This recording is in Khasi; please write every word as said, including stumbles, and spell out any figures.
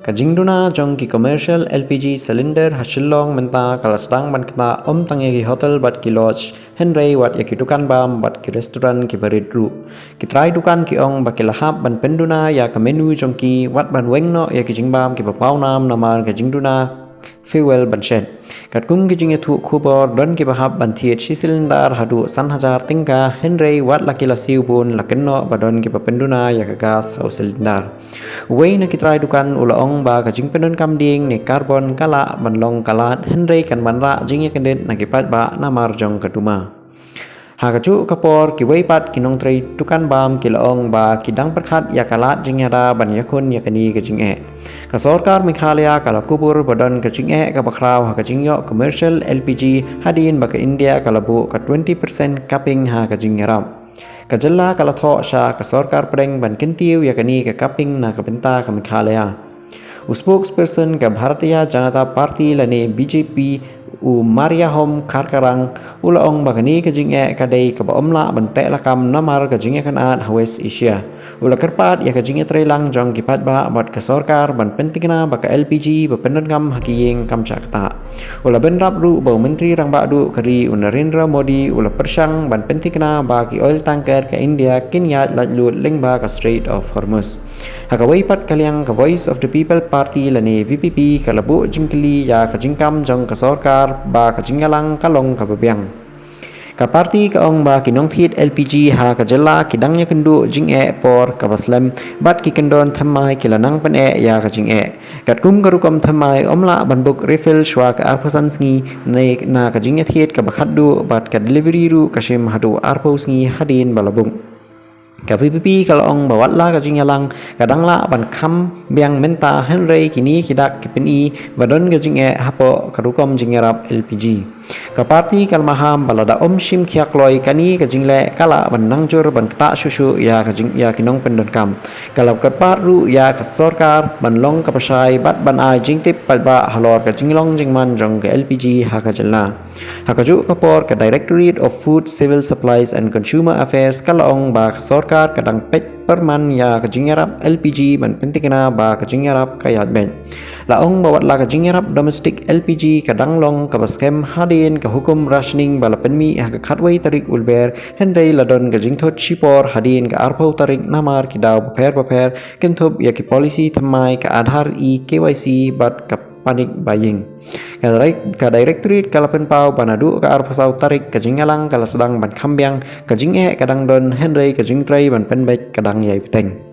Ka jingduna jong ki commercial L P G cylinder ha Shillong mynta ka la sdang ban ktah ym tang ïa ki hotel bad ki lodge, hynrei wat ïa ki dukan bam bad ki restaurant kiba rit ruh. Ki trai dukan ki ong ba ki la hap ban pynduna ïa ka menu jong ki wat ban weng noh ïa ki jingbam kiba pawnam namar ka jingduna fuel ban shet. Katkum ki jingïathuh khubor, don kiba hap ban thied shi cylinder haduh san hajar tyngka, hynrei wat la ki la siew bun, la kynnoh ba don kiba pynduna ïa ka gas ha u cylinder. Uwei na ki trai dukan u la ong ba ka jingpyndonkam dieng ne carbon ka lah ban long ka lad, hynrei kan wanrah jingïakyndit na ki paidbah namar jong ka duma. Ha kajuh ka por, kiwei pat ki nongtrei dukan bam ki la ong ba ki dang pyrkhat ïa ka lad jingïada ban ïakhun ïa kane ka jingeh. Ka sorkar Meghalaya ka la kubur ba don ka jingeh kaba khraw ha ka jingïoh commercial L P G hadien ba ka India ka la buh ka twenty percent capping ha ka jingïarap. Ka jylla ka la thoh sha ka sorkar pdeng ban kyntiew ïa kane ka capping na ka bynta ka Meghalaya. U spokesperson ka Bharatiya Janata Party lane B J P, u Mariahom Kharkarang, u la ong ba kane ka jingeh ka dei kaba ym lah ban teh lakam namar ka jingïakynad ha West Asia. U la kyrpad ïa ka jingïatreilang jong ki paidbah bad ka sorkar ban pyntikna ba ka L P G ba pyndonkam ha ki ïing kam shah ktah. U la bynrap ruh ba u Myntri Rangbah Duh ka ri, u Narendra Modi, u la pyrshang ban pyntikna ba ki oil tanker ka India kin ïaid laitluid lyngba ka Strait of Hormuz. Ha kawei pat ka liang, ka Voice of the People Party lane V P P ka la buh jingkylli ïa ka jingkam jong ka sorkar ba ka jingïalang ka long kaba biang. Ka party ka ong ba ki nongthied L P G ha ka jylla ki dang ïakynduh jingeh por kaba slem bad ki kyndon thymmai ki la nang pyneh ïa ka jingeh. Katkum ka rukom thymmai, ym lah ban book refill shuwa ka arphew san sngi ne na ka jingïathied kaba khatduh bad ka delivery ruh ka shim haduh arphew sngi hadien ba la book. Ka V P P ka la ong ba wat la ka jingïalang ka dang lah ban kham biang mynta, hynrei kine ki dak ki pyni ba don ka jingeh hapoh ka rukom jingïarap L P G. Ka party ka la maham ba lada ym shim khia kloi, kane ka jingleh ka lah ban nang jur ban ktah shuh shuh ïa ka jing, ïa ki nongpyndonkam. Ka la kyrpad ruh ïa ka sorkar ban long kaba shai bad ban ai jingtip paidbah halor ka jinglong jingman jong ka L P G ha ka jylla. Ha kajuh ka por, ka Directorate of Food, Civil Supplies and Consumer Affairs ka la ong ba ka sorkar ka dang peit pyrman ïa ka jingïarap L P G ban pyntikna ba ka jingïarap ka ïaid beit. La ong ba wat la ka jingïarap domestic L P G ka dang long kaba skhem hadien ka hukum rationing ba la pynmih ha ka khatwei tarik u Lber, hynrei la don ka jingthut shipor hadien ka arphew tarik namar ki daw bapher bapher kynthup ïa ki policy thymmai, ka Aadhaar e-K Y C bad ka panic buying. Ka direct, ka Directorate ka la pynpaw ba naduh ka arphew saw tarik ka jingïalang ka la sdang ban kham biang, ka jingeh ka dang don, hynrei ka jingtrei ban pynbeit ka dang ïai bteng.